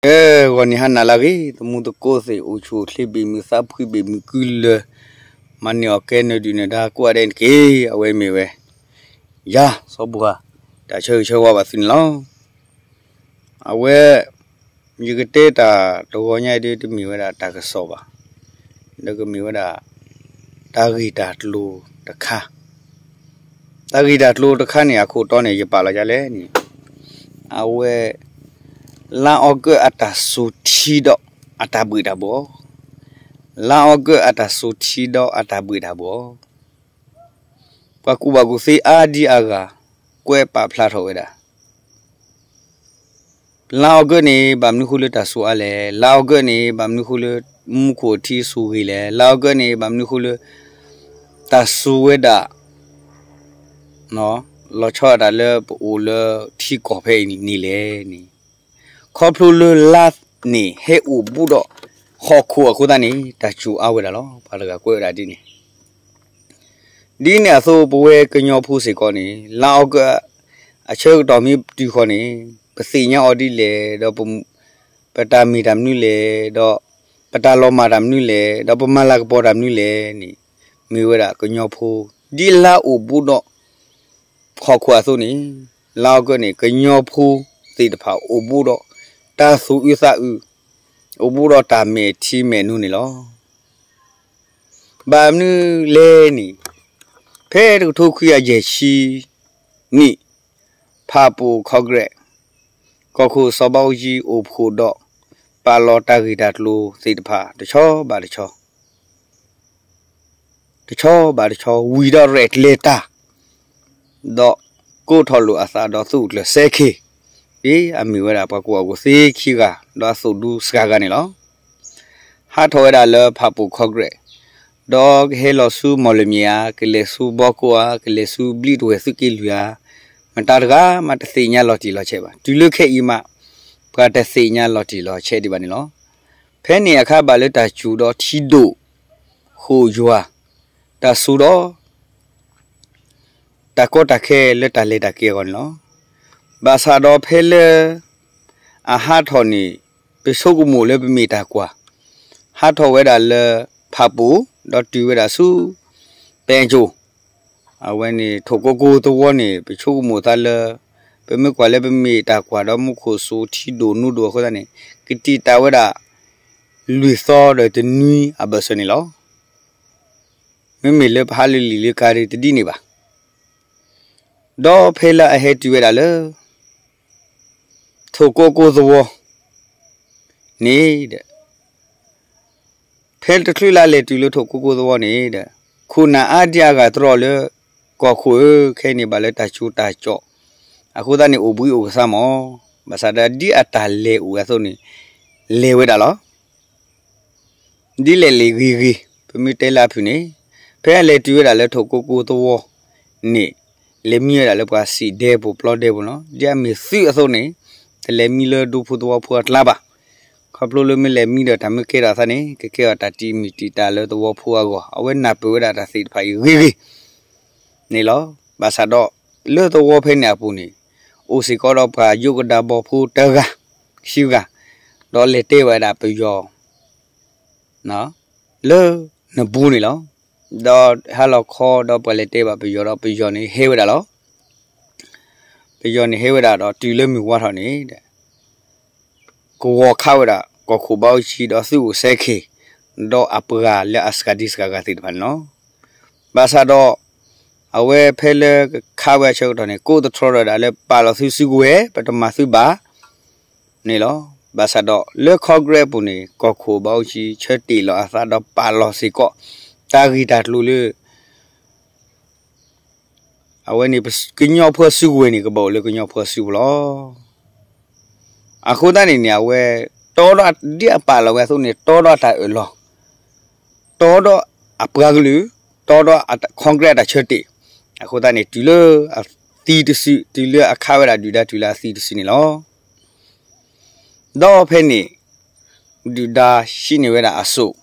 ကဲ ဂီၤနံၤဟါနၤလၢအဂ့ၤ သမူသကိးသ့ၣ် အိၣ်ဆူၣ်အိၣ်ချ့ဘ့ၣ်မုၢ်သးဖှံဘ့ၣ်မုၢ်ကုလၢၤ, မၤန့ၢ်အီၣ်ကဲနၢၤဒုၣ်နၢၤဒါကိးဂၤဒဲးန့ၣ်တက့ၢ်. အဝဲမ့ၢ်ဝဲ ယၤ စီၤဘှါ တၢ်ဆၢဂ့ၤဆၢဝါဘၣ်သုန့ၣ်လီၤ. အဝဲ ယကတဲတၢ်တဂီၤညါအံၤဒ်တမ့ၢ်ဝဲဒၣ်တၢ်ကစီၣ်ဘၣ်, ဒီးကမ့ၢ်ဝဲဒၣ် တၢ်ဂ့ၢ်တၢ်ကျိၤတခါ, တၢ်ဂ့ၢ်တၢ်ကျိၤတခါန့ၣ် အခိၣ်တီန့ၣ် ယပာ်လီၤဒ်လဲၣ်န့ၣ်, အဝဲ လါအီကူးအတၢ်စိာ်ထံဒီးအတၢ်ဘှံးတၢ်ဘှီၣ်, လါအီကူးအတၢ်စိာ်ထံဒီးအတၢ်ဘှံးတၢ်ဘှီၣ်, ပှၤကူၣ်ဘၣ်ကူၣ်သ့အါဒံအါဂၤ ကွဲးပာ်ဖျါထီၣ်ဝဲဒၣ် လါအီကူးန့ၣ် ဘၣ်မနုၤဃိလၢတၢ်စိာ်အါလဲၣ်, လါအီကူးန့ၣ် ဘၣ်မနုၤဃိလၢ မူခိၣ်ထံစိာ်ဂ့ၤလဲၣ်, လါအီကူးန့ၣ် ဘၣ်မနုၤဃိလၢ တၢ်စိာ်ဝဲဒၣ် လီၤဆီဒၣ်တၢ်လၢပအိၣ်လၢထံကီၢ်ဖဲအံၤန့ၣ်လဲၣ်န့ၣ်, ခီဖျိလၢလါန့ၣ် ဟဲအိၣ်ဘူးဒီး ဟီၣ်ခိၣ်အဃိသတးန့ၣ် တၢ်စိာ်အါဝဲဒၣ်လီၤ. ပှၤတဂၤကွဲးဝဲဒၣ်ဒ်န့ၣ် ဒ်န့ၣ်အသိး ပဝဲကညီဖိစ့ၢ်ကီးန့ၣ် လါအီကူး အဆၢကတီၢ်မ့ၢ်တုၤဃီန့ၣ် ပသ့ၣ်ညါအီၤဒ်လဲၣ်, ဒီးပတၢ်မ့ၢ်တၢ်မနုၤလဲၣ်, ဒီးပတၢ်လီၤမၢ်တၢ်မနုၤလဲၣ်, ဒီးပမၤလၤကပီၤတၢ်မနုၤလဲၣ်န့ၣ်, မ့ၢ်ဝဲဒၣ်ကညီဖိ ဒ်လါအိၣ်ဘူးဒီး ဟီၣ်ခိၣ်အသိးန့ၣ်, လါအီကူးန့ၣ် ကညီဖိသ့ၣ်တဖၣ်အိၣ်ဘူးဒီး တၢ်သူၣ်အုးသးအုး, အိၣ်ဘူးဒီးတၢ်မဲာ်ထံမဲာ်နိန့ၣ်လီၤ. ဘၣ်မနုၤလဲၣ်န့ၣ်, ဖဲတကထိခွံကယၤယဲၢ်ဆံနံၣ်, ဖၣ်ပူၣ် Congress ကီၢ်ခိၣ်စီၤဘးအူကၠံအိၣ်ဖှိၣ်ဒီး ပာ်လီၤတၢ်ဂ့ၢ်တၢ်ကျိၤသ့ၣ်တဖၣ်တဆီဘၣ်တဆီ တဆီဘၣ်တဆီ ဝံၤဒီးရဲၣ်ကျဲၤတၢ် ဒီးကိးထီၣ်လိာ်အသးဒီးသူၣ်အိၣ်ကျၢၢ်စဲခ့ၣ်, ဒ်အမ့ၢ်ဝဲဒၣ်ပှၤကူၣ်ဘၣ်ကူၣ်သ့ခံဂၤ ဒီးအသိၣ်ဒူစှၤဂၤန့ၣ်လီၤ. ဟးထီၣ်ဝဲဒၣ်လၢဖၣ်ပူၣ် Congress, ဒီးကဟဲလီၤဆူမီၢ်လမၠဲၣ်ဧါ, ကလဲၤဆူဘီကိဧါ, ကလဲၤဆူဘျံးတဝဲၢ်သုးက့လွံၢ်ဧါ, မတၤတဂၤမးတသ့ၣ်ညါလီၤတံၢ်လီၤဆဲးဘၣ်. တုၤလၢခဲအံၤမး ပှၤတသ့ၣ်ညါလီၤတံၢ်လီၤဆဲးဒံးဘၣ်န့ၣ်လီၤ. ဖဲန့ၣ်အခါဘၣ်လၢတၢ်စူၤဒီးထံဒိၣ် ဃိာ်ယွၤ, တၢ်စူၤဒီး တၢ်ကီတၢ်ခဲလၢတၢ်လဲၤတၢ်က့ၤအဂီၢ်န့ၣ်လီၤ. ဘၣ်ဆၣ်ဒီးဖဲလၢ အဟးထီၣ်န့ၣ် ပဆိကမိၣ်လၢပမ့ၢ်တၢ်ကွၢ်, ဟးထီၣ်ဝဲဒၣ်လၢဖၣ်ပူၣ် ဒီးတုၤဝဲဒၣ်ဆူ ပဲၣ်ကၠိၣ်, အဝဲန့ၣ်ထိၣ်ကိကိသဝီန့ၣ် ပဆိကမိၣ်သးလၢ ပမ့ၢ်ကွၢ်လၢပမ့ၢ်တၢ်ကွၢ်ဒီးမူခိၣ်စူၤထံဒိၣ်နူဒိၣ်အဃိသတးန့ၣ် ကတံာ်တာ်ဝဲဒၣ် လွံၢ်သီဒီးတနွံအဘၢၣ်စၢၤန့ၣ်လီၤ. မ့မ့ၢ်လၢပဟးလၢလံာ်လၢကါဒ်တဒ်န့ၣ်ဘၣ်. ဒီးဖဲလၢအဟဲတုၤဝဲဒၣ်လၢ ထိၣ်ကိကိသဝီန့ၣ်ဒီး ဖဲတချုးလၢအလဲၤတုၤလၢထိၣ်ကိကိသဝီန့ၣ်ဒီး ခိၣ်နၢ်အါဒံအါဂၤတြီလၢ ကီၢ်ခိၣ်ဧၢ, ခဲအံၤန့ၣ်ဘၣ်လၢတၢ်စူၤတၢ်ကၠီၣ်အဃိသတးန့ၣ် အိၣ်ဘှံးအိၣ်ကသါမး, ဘၣ်ဆၣ်ဒီးဒ်အတၢ်လဲၤအိၣ်အသိးန့ၣ် လဲၤဝဲဒၣ်လီၤ. ဒ်လဲၣ်လၢဂ့ၤဂ့ၤ ပမ့ၢ်တဲလၢအဖုၣ်န့ၣ်, ဖဲအလဲၤတုၤဝဲဒၣ်လၢထိၣ်ကိကိသဝီန့ၣ် လဲၤမံဝဲဒၣ်လၢပှၤစံၣ်ဒဲပူၤပျီဒဲပူၤလီၤ. ဒ်အမ့ၢ်သုးအသိးန့ၣ် တလဲၤမံလၢဒူဖိသဝီဖိအကျါဘၣ်. ခီဖျိလၢမ့ၢ်လဲၤမံဒီးတၢ်မ့ၢ်ကဲထီၣ်အသးန့ၣ် ကကဲထီၣ်တၢ်တံာ်မုၢ်တံာ်တာ်လၢသဝီဖိအဂီၢ်, အဝဲနၢ်ပၢၢ်ဝဲဒၣ်တၢ်သ့ၣ်တဖၣ်အံၤဂ့ၤဂ့ၤ န့ၣ်လီၤ. ဘၣ်ဆၣ်ဒီး လၢသဝီဖဲန့ၣ်အပူၤန့ၣ် အိၣ်စ့ၢ်ကီးဒီးပှၤယိကဒါဘီဖိတဂၤ ခံဂၤ ဒီးလဲၤတဲဝဲဒၣ်ပယီၤ လၢနဘူးန့ၣ်လီၤ. ဒီးဟါလီၤခီဒီးပှၤလဲၤတဲဘၣ်ပယီၤဒီးပယီၤန့ၣ်ဟဲဝဲဒၣ်လီၤ. ပယီၤန့ၣ်ဟဲဝဲဒၣ်ဒီးတုၤလၢမုၢ်ဝါထီၣ်န့ၣ် ကဝီၤခးဝဲဒၣ် ကီၢ်ခိၣ်ဘးအူကၠံဒီးသုးအိၣ်စဲခ့ၣ် ဒီးအပှၤလၢအစှၤဒံစှၤဂၤသ့ၣ်တဖၣ်န့ၣ်လီၤ. ဘၣ်ဆၣ်ဒီး အဝဲဖဲလၢခးဝဲအဆၢကတီၢ်န့ၣ် ကိးသတြီၤဒီးဒၣ်လၢပာ်လီၤသုစုကဝဲၤ ပတမၤသုဘၣ် န့ၣ်လီၤ. ဘၣ်ဆၣ်ဒီးလၢ Congress အပူၤန့ၣ် ကီၢ်ခိၣ်ဘးအူကၠံဆၢတ့ၢ်လီၤအသးဒီးပာ်လီၤစ့ၢ်ကီး တၢ်ဂ့ၢ်တၢ်ကျိၤလၢ အဝဲန့ၣ် ကညီဖိစုကဝဲၤန့ၣ် ကဘၣ်အိၣ်လၢကညီဖိစုပူၤလီၤ. အဃိသတးန့ၣ်န့ၣ် အဝဲ တီဒီးဒ်အပာ်လီၤဝဲအသိးန့ၣ် တီဒီးအတၢ်အၢၣ်လီၤ, တီဒီးအပှၤကလုာ်, တီဒီး Congress အတၢ်ဆၢတ့ၢ်, အဃိသတးန့ၣ် တုၤလၢအသံတစု, တုၤလၢအခးဝဲဒၣ်ဒုၣ်ဒါတုၤလၢအသံတစုန့ၣ်လီၤ. ဒီးဖဲန့ၣ် ဒုၣ်ဒါဟံးန့ၢ်ဝဲဒၣ်အစိၣ်,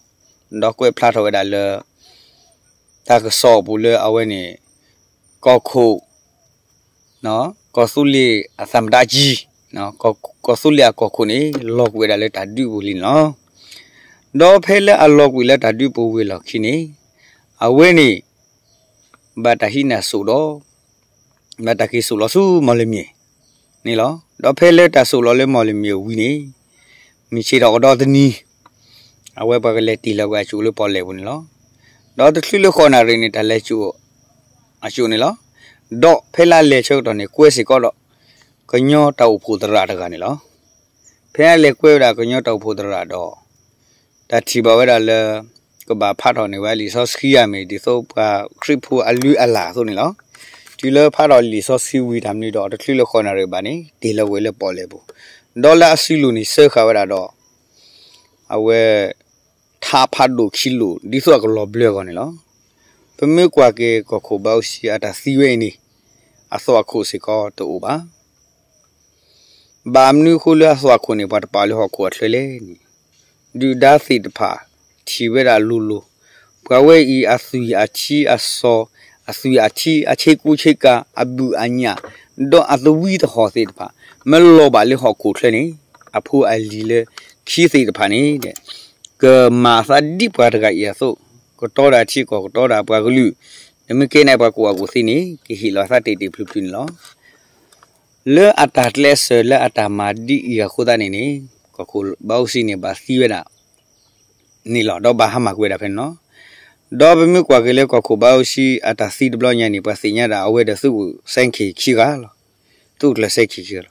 ဒီးကွဲးဖျါထီၣ်ဝဲဒၣ်လၢ တၢ်ကစီၣ်အပူၤလၢအဝဲန့ၣ် ကီၢ်ခိၣ် ကီၢ်သူလ့ၤအသမ္မတကြီး ကီၢ်သူလ့ၤအကီၢ်ခိၣ်န့ၣ် လီၤကွံာ်ဝဲဒၣ်လၢတၢ်ဒုးပူၤလံန့ၣ်လီၤ. ဒီးဖဲလၢအလီၤကွံာ်လၢတၢ်ဒုးပူၤဝံၤအလီၢ်ခံန့ၣ် အဝဲန့ၣ် ဘၣ်တၢ်ဟံးန့ၢ်အစိၣ်ဒီး ဘၣ်တၢ်က့ၤစိာ်လီၤဆူမီၢ်လမၠဲၣ်န့ၣ်လီၤ. ဒီးဖဲလၢတၢ်စိာ်လီၤလၢမီၢ်လမၠဲၣ်ဝံၤန့ၣ် မုၢ်ဆ့ၣ်ထီၣ်ကဒီးတနံၤ အဝဲပှၤကလဲၤတ့ၢ်လီၤကွံာ်အစိၣ်လၢပီၣ်လဲၣ်ပူၤန့ၣ်လီၤ. ဒီးတချုးလၢဃိးနၣ်ရံၣ်န့ၣ် တၢ်လဲၤစိာ်အစိၣ်န့ၣ်လီၤ. ဒီးဖဲလၢအလဲၤဆၢကတီၢ်န့ၣ် ကွဲစ့ၢ်ကီးဒီး ကညီတၢ်အိၣ်ဖှိၣ်သရၣ်တဂၤန့ၣ်လီၤ. ဖဲအလဲၤကွဲဝဲဒၣ်ကညီတၢ်အိၣ်ဖှိၣ်သရၣ်ဒီး တၢ်ထံၣ်ဘၣ်ဝဲဒၣ်လၢ ကဘၣ်ဖးထီၣ်န့ၢ်ဝဲလံာ်စီဆှံဧါမ့ၢ် ဒ်သိးပှၤခရံာ်ဖိအလုၢ်အလၢ်အသိးန့ၣ်လီၤ. တုၤလၢဖးထီၣ်လံာ်စီဆှံဝံၤတၢ်မနုၤဒီး တချုးလၢဃိးနၣ်ရံၣ်ဘၣ်န့ၣ် တ့ၢ်လီၤကွံာ်လၢပီၣ်လဲၣ်ပူၤ, ဒီးလၢအစုလိၤန့ၣ် စၢဃာ်ဝဲဒၣ်ဒီး အဝဲ ထးဖးဒိၣ်ခံလိာ် ဒ်သိးအကလီၤဘျၢအဂီၢ်န့ၣ်လီၤ. ပမ့ၢ်ကွၢ်က့ၤကီၢ်ခိၣ်ဘးအူစံအတၢ်သံဝဲအံၤန့ၣ် အသွၣ်ခိၣ်စ့ၢ်ကီးတအိၣ်ဘၣ်. ဘၣ်မနုၤအဃိလၢအသွၣ်ခိၣ်န့ၣ် ပှၤတပာ်လၢဟီၣ်ခိၣ်အချၢလဲၣ်န့ၣ် ဒုၣ်ဒါသ့ၣ်တဖၣ် ထံၣ်ဝဲဒၣ်လိၤလိၤ, ပှၤဝဲအံၤအသွံၣ်အထံအစီၤ, အသွံၣ်အထံအဆ့ကူဆ့ကၤ, အဘုၣ်အညၣ်, ဒီးအသဝံသဟီၣ်သ့ၣ်တဖၣ် မ့ၢ်လီၤဘၣ်လၢဟီၣ်ခိၣ်ချၢန့ၣ် အဖိအလံၤလၢခံသ့ၣ်တဖၣ်န့ၣ် ကမၤအသးဒ်ပှၤတဂၤအံၤအသိး, ကတီဒီးအထံကီၢ် ကတီဒီးအပှၤကလုာ်, နမ့ၢ်ကဲန့ၣ်ပှၤကူၣ်ဘၣ်ကူၣ်သ့န့ၣ် ကဟ့ၣ်လီၤအသးတ့ၢ်တ့ၢ်ဖျုးဖျုးန့ၣ်လီၤ. လၢအတၢ်ကျဲးစၢးလၢအတၢ်မၤဒ်အံၤအဃိသတးန့ၣ်န့ၣ် ကီၢ်ခိၣ်ဘးအူစံန့ၣ် ဘၣ်သံဝဲဒၣ်န့ၣ်လီၤ. ဒီးဘၣ်ဟါမၢ်ကွံာ်ဝဲဒၣ်ဖဲန့ၣ်လီၤ. ဒီးပမ့ၢ်ကွၢ်က့ၤလၢကီၢ်ခိၣ်ဘးအူစံအတၢ်သံတဘျီညါန့ၣ် ပှၤသ့ၣ်ညါဒၣ်အဝဲဒီးသုးခိၣ်စဲခံခံဂၤလီၤ. သုးခိၣ်ကျၢၢ်စဲခံခံဂၤလီၤ.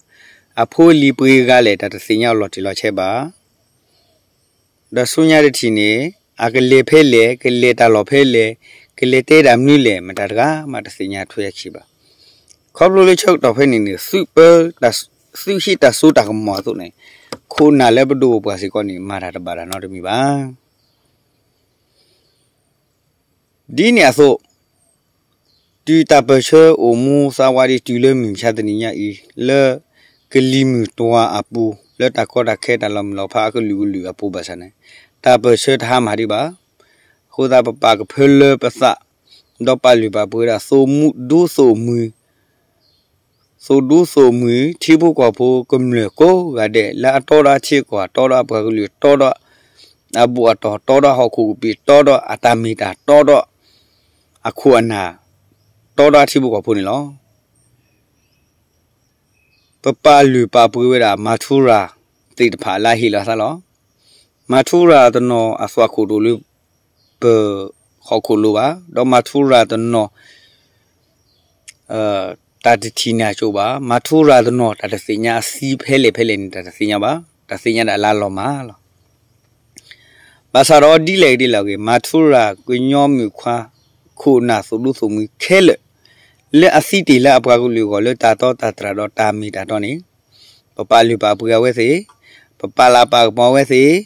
အဖိအလံၤပှဲၤဂၤလဲၣ် တၢ်တသ့ၣ်ညါအီၤလီၤတံၢ်လီၤဆဲးဘၣ် ဒီးဆူညါတထံၣ်န့ၣ် အကလဲၤဖဲလဲၣ်, ကလဲၤတၢ်လီၢ်ဖဲလဲၣ်, ကလဲၤတဲတၢ်မနုၤလဲၣ် မတၤတဂၤမးတသ့ၣ်ညါထွဲအခံဘၣ်. ခီဖျိလၢဆၢကတီၢ်ဖဲန့ၣ်န့ၣ် သုးပၢ, သုးဟံးတၢ်စိတၢ်ကမီၤအသိးန့ၣ် ခိၣ်နၢ်လၢပဒိၣ်ပပှၢ်စ့ၢ်ကီးန့ၣ် မၤတၢ်တဘၣ်တၢ်နီတမံၤဘၣ်. ဒ်န့ၣ်အသိး တုၤတၢ်ပၢၢ်ဆၢအိၣ်မူသးဝးဒ်တုၤလၢမုၢ်မဆါတနံၤညါအံၤ လၢကလံၤမုၢ်တွၤအပူၤ လၢတၢ်ကီတၢ်ခဲတၢ်လီၤမုၢ်လီၤဖးအကလုာ်ကလုာ်အပူၤဘၣ်ဆၣ်န့ၣ် တၢ်ပၢၢ်ဆၢတဟါမၢ်ဒံးဘၣ်. အဃိသတးပပာ်ကဖၢလၢပသး ဒီးပာ်လုၢ်ပာ်ပှ့ၤဝဲဒၣ် ဒူသးမုာ် သိၣ်ဒူသိၣ်မုၢ်ထံဖိကီၢ်ဖိကမျၢၢ်ကိးဂၤဒဲး လၢအတီဒီးအထံအကီၢ် တီဒီးအပှၤကလုာ် တီဒီးအဘူၣ်အတီၢ် တီဒီးဟီၣ်ခိၣ်ကပံာ် တီဒီးအတၢ်မ့ၢ်တၢ်တီ တီဒီးအခိၣ်အနၢ် တီဒီးအထံဖိကီၢ်ဖိန့ၣ်လီၤ. ပပာ်လုၢ်ပာ်ပှ့ၤဝဲဒၣ် မၤထူရၤသ့ၣ်တဖၣ်လၢအဟ့ၣ်လီၤအသးလီၤ. မၤထူရၤတနီၤအသွၣ်ခိၣ်တအိၣ်လၢ ပဟီၣ်ခိၣ်လိၤဘၣ်, ဒီးမၤထူရၤတနီၤ တၢ်တထံၣ်န့ၢ်အစိၤဘၣ်, မၤထူရၤတနီၤတၢ်တသ့ၣ်ညါအသံဖဲလဲၣ်ဖဲလဲၣ်န့ၣ် တၢ်တသ့ၣ်ညါဘၣ်, တၢ်သ့ၣ်ညါဒၣ်လၢအလီၤမၢ်လီၤ. ဘၣ်ဆၣ်ဒီးဒ်လဲၣ်ဂ့ၤဒ်လဲၣ်ဂ့ၤ မၤထူရၤကညီမုၣ်ခွါ ခိၣ်နၢ်သိၣ်ဒူသိၣ်မုၢ်ခဲလၢာ် လၢအသံတ့ၢ်လၢအပှၤကလုာ်အဂီၢ်လၢတၢ်တီတၢ်တြၢ်ဒီးတၢ်မ့ၢ်တၢ်တီန့ၣ် ပပာ်လုၢ်ပာ်ပှ့ၤအဝဲသ့ၣ်, ပပာ်လၤပာ်ကပီၤအဝဲသ့ၣ်,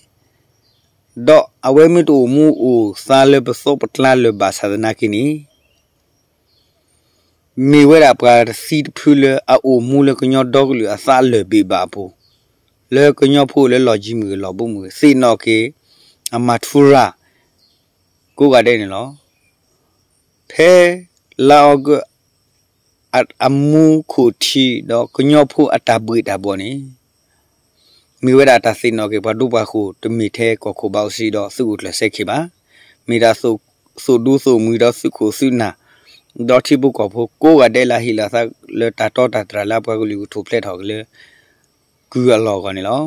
ဒီးအဝဲမ့ၢ်တအိၣ်မူအိၣ်သးလၢပသိးပကျါလၢၤဘၣ်ဆၣ်သနာ်က့န့ၣ် မ့ၢ်ဝဲဒၣ်ပှၤတသံတဖုလၢအအိၣ်မူလၢကညီဒီကလုာ်အသးလၢာ်ဘ့ၣ်ဘၣ်အပူၤ, လၢကညီဖိလၢလီၢ်ကံမုၢ်ဂ့ၤလီၢ်ဘူးမုၢ်ဂ့ၤ သ့ၣ်နီၣ်က့ၤ အမၤထူရၤ ကိးဂၤဒဲးန့ၣ်လီၤ. ဖဲလါအီကူး အမူခိၣ်ထံးဒီးကညီဖိအတၢ်ဘှ့ၣ်တၢ်ဘှီၣ်န့ၣ် မ့ၢ်ဝဲဒၣ်တၢ်သ့ၣ်နီၣ်က့ၤပှၤဒူပှၤဃိၣ်တမ့ၢ်ထဲကီၢ်ခိၣ်ဘးအူစံဒီးသုးခိၣ်ကျၢၢ်စဲခံဘၣ်. မ့ၢ်ဒၣ်သိၣ်ဒူသိၣ်မုၢ်ဒီးသုးခိၣ်သုးနၢ် ဒီးထံဖိကီၢ်ဖိကိးဂၤဒဲးလၢအဟ့ၣ်လီၤသးလၢတၢ်တီတၢ်တြၢ်လၢအပှၤကလုာ်ကထူၣ်ဖျဲးထီၣ်က့ၤလၢ ကုၢ်အလီၢ်အဂီၢ်န့ၣ်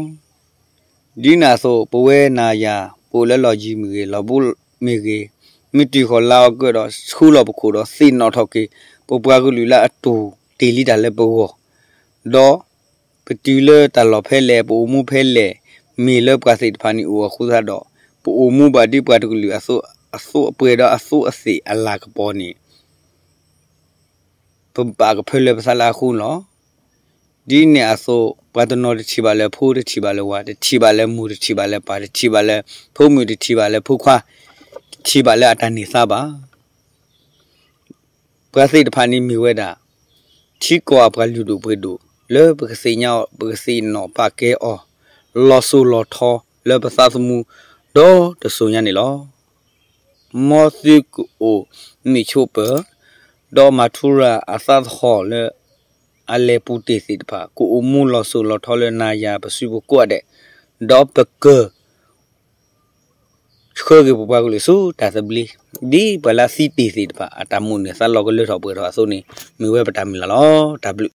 လီၤ. ဒ်န့ၣ်အသိး ပဝဲနၤယၤ ပအိၣ်လၢလီၢ်ကံမုၢ်ဂ့ၤ လီၢ်ဘူးမ့ၢ်ဂ့ၤ, မ့ၢ်တုၤဃီၤလါအီကူးဒီး ဆူလီၢ်ပခိၣ်ဒီးသ့ၣ်နီၣ်ထီၣ်က့ၤ ပပှၤကလုာ်လၢအတူၢ်တ့ၢ်လံတၢ်လၢပဂီၢ်, ဒီးပတုၤလၢတၢ်လီၢ်ဖဲလဲၣ် ပအိၣ်မူဖဲလဲၣ်, မ့ၢ်လၢပှၤသ့ၣ်တဖၣ်န့ၣ်အိၣ်အဃိသတးဒီး ပအိၣ်မူဘၣ်ဒ်ပှၤတကလုာ်အသိးအပှဲၤဒီးအသိးအသ့ၣ်အလၤကပီၤန့ၣ် ပဘၣ်ကဖၢလၢပသးလၢအဃိန့ၣ်လီၤ. ဒ်န့ၣ်အသိး ပှၤတနီၤတထံၣ်ဘၣ်လၢဖိ တထံၣ်ဘၣ်လၢဝၤ တထံၣ်ဘၣ်လၢမိၢ် တထံၣ်ဘၣ်လၢပၢ် တထံၣ်ဘၣ်လၢဖိမုၣ် တထံၣ်ဘၣ်လၢဖိခွါ တထံၣ်ဘၣ်လၢအတၢ်န့ၢ်သါဘၣ်. ပှၤသ့ၣ်တဖၣ်န့ၣ်မ့ၢ်ဝဲဒၣ် ထံကီၢ်အပှၤလုၢ်ဒိၣ်ပှ့ၤဒိၣ် လၢပကသ့ၣ်ညါအီၤ ပကသ့ၣ်နီၣ်ပာ်ကဲအီၤ လီၤစိၤလီၤထီလၢပသးသမူ ဒီတစိၤညါန့ၣ်လီၤ. မ်သုကအိၣ်မ့ၢ်ဆိးပၢၤ ဒီးမၤထူရၤအသးသဟီၣ်လၢ အလဲၤပူၤတ့ၢ်သ့ၣ်တဖၣ် ကအိၣ်မူလီၤစိၤလီၤထီလၢနၤယၤပစုပူၤကိးဂၤဒဲး, ဒီးပက ဆှၢက့ၤပပှၤကလုာ်ဆူတၢ်သဘျ့, ဒ်ပှၤလၢအသံတ့ၢ်သ့ၣ်တဖၣ် အတၢ်မိၣ်န့ၢ်သးလီကလၢထီၣ်ပှဲၤထီၣ်အသိးန့ၣ် မ့ၢ်ဝဲပတၢ်မုၢ်လၢ်လီၤ. တၢ်ဘျုး